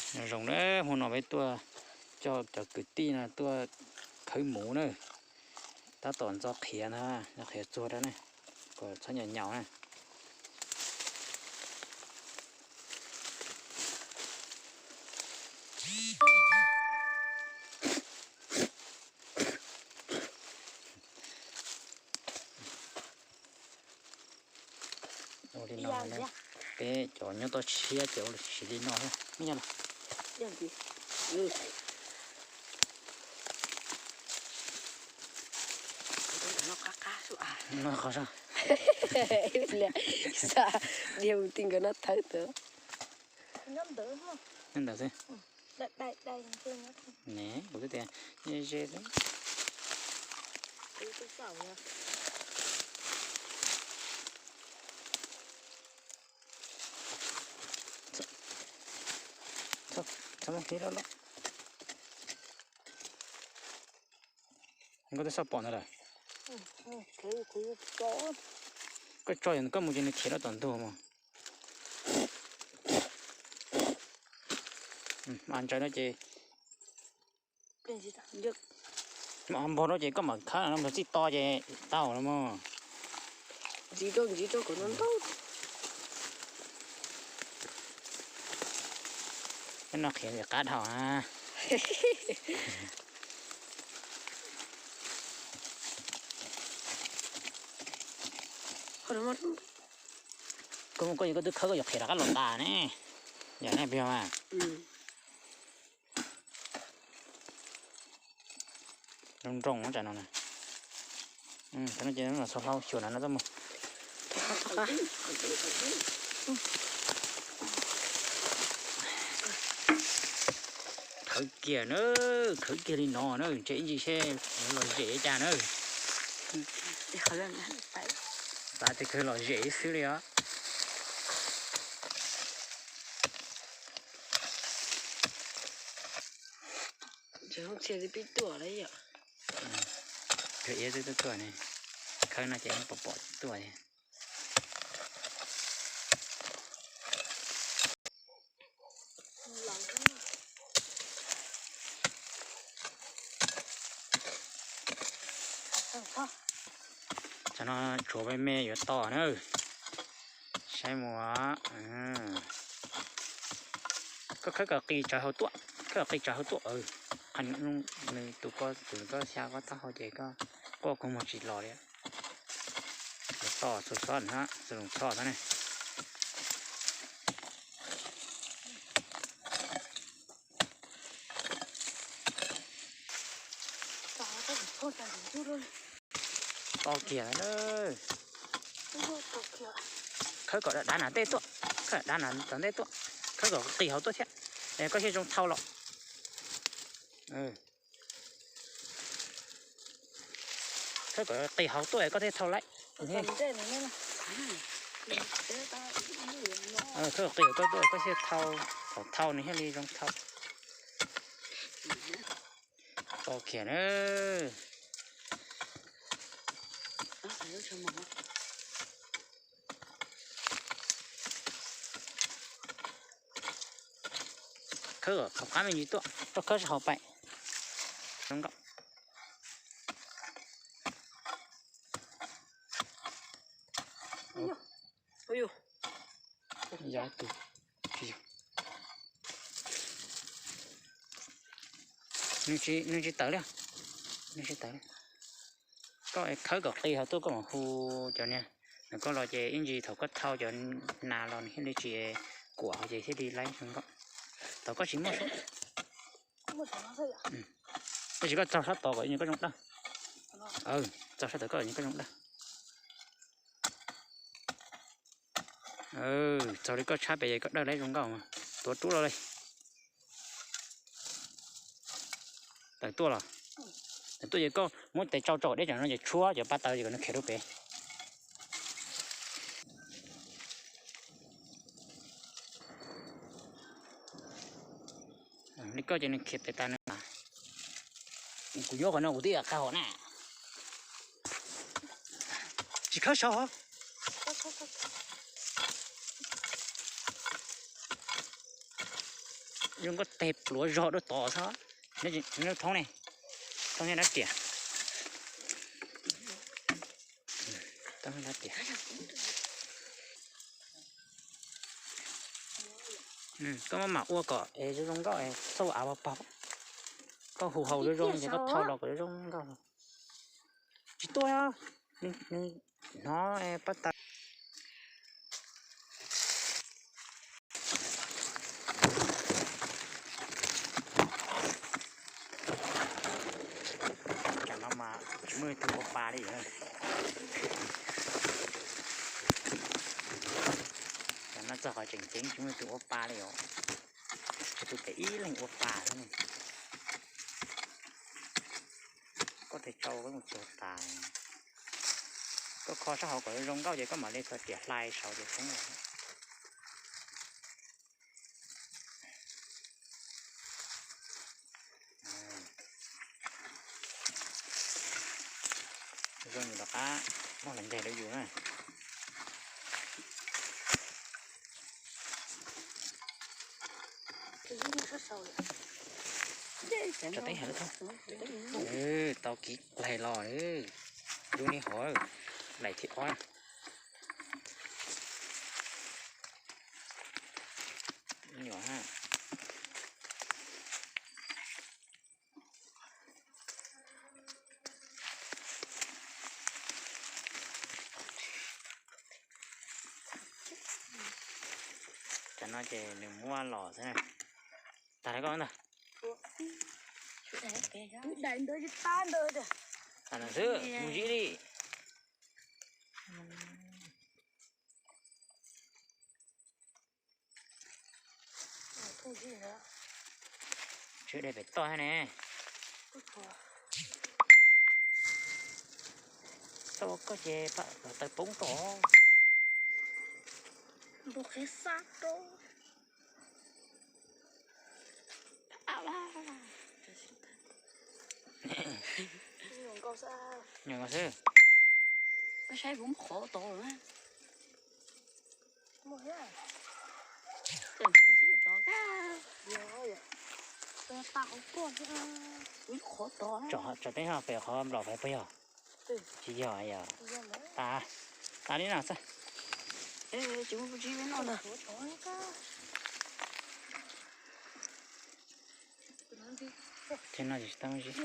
Zoo na, hmo no peb tuaj coj cov kwv tij no tuaj khawb muv na. Tab tom ntxo qhiav ntag, ntxo qhiav txuag rau na, kom txhob nyaum nyaum na. Ua li no, peb cov nyob toj siab ces ua li sis li no thiab. No qhov, xa diav mus ti nkawd no thawb tawm. Nyob ntawd xwb. Ne, kuv twb tias ze ze xwb. Txhob muab hliv loj loj. Koj twb xauj pom ntawd lawm. Koj tso koj mus ces nws khiav rau tom ntug mas. Mas ntsaws no ces npog no ces koj mam khawb no, npog txij to ces tau no mas. Ntxiv rau, ntxiv rau kom ntau ntau. Peb no qhiav qab dhau na. Koj mus koj, koj twb khawb koj yuav qhiav rov qab los tas ne. Yam nej pib mas. Nroo nroo tsam no na. Ces no xaus hlau xyuas na no txhob mus. Khawb kiag na, khawb kiag li no na, ntshe ib ntsis seb lom zem cas na. Xav tias kawg lom zem ib xwb li os. Txhia pib tuaj lawm yom. Kawg iab twb tuaj tuaj ne, khawb no ces pom pom tuaj. Tsam no tshuav me me yuav to na. Saib mus. Koj khawb kom qis tsawv hauv tuaj, khawb kom qis tsawv hauv tuaj. Nws tus ko, tus ko xya ko taub hau ces koj quaj kua muag tsis los li. To xus xob na, xus xob na. To kiag na. Khawb kom dav nram ntej tuaj, khawb dav nram tom ntej tuaj, khawb kom qis hauv tuaj thiab, es koj thiaj zoo thau los. Khawb kom qis hauv tuaj koj thiaj thau laib. Khawb kom qis hauv tuaj tuaj koj thiaj thau, thaum thau nws thiaj li zoo thau. To kiag na. Khawb qhov qab me ntsis tuaj, koj khawb sab hauv paim. Zoo nkauj. Yog tus, nws tsis tawm li, nws tsis tawm li. Koj khawb kom qis hauv tuaj koj mam hu cov niag, nws koj los ces ib ntsis thaum koj thau cov nas los nws thiaj li tsis kuam ces thiaj li laib zoo nkauj. Thaum koj tsis muaj sab, tab sis koj txaug sab tod kom koj zoo dawb. Txaug sab tod koj koj zoo dawb. Txaug li koj tshab pem koj dawb laib zoo nkauj mas tuav rub los li. Tawm tuaj los? Tawm tuaj ces koj muab tes tsau tso deb tsam no ces tshuab cov pa taws ces kom nws khiav rau pem. Li koj ces nws khiav pem tas nws. Kuv nyob qhov no kuv twb yuav qab hau na. Tsis khawb saud hov. Zoo nkauj teg pluav zog dua tod xwb. Thoob ne, thoob dab riam, thoob dab riam. Koj maj mam ua kom es zoo zoo nkauj, txhob ua av pag pag. Koj hu haus zoo zoo ces koj thau los kom zoo zoo nkauj. Tsis tuaj, nws hnov pab tas. Tam no mas tsis muaj leej twg ua pa li. Tam no txog qhov tseem ceeb tsis muaj leej twg ua pa li os. Tsis tus pem ib leeg ua pa xwb ne. Koj tes tsau koj mus txuag tas. Koj kho sab hauv kom zoo nkauj ces koj mam li txog riam hlais saud ces poob lawm. Zoo yus rov qab muab hlais ncaig rau yus na. Tso teeb hais lub thoob. Tau kiv plaig los, lub niag hov, laim thib ob. Nyuam ha. Cov no ces nws muab los xwb na. Tag lawm koj ntag. Dais ntawd tsis tab ntawd. Tag no xwb mus zib li. Tswv dej pem toj thiab ne. Tau koj ces pab los taw poob tod. Npog qheb xab rau. Nyuam nkaus xwb. Koj saib kuv muab qhov tod lawm na. Tso teeb ho pem qhov nplaum pem puas yog? Tsis yog yog. Tas, tas li no xwb. Tsis muaj tsis no na. Tsis no tsis tau zib.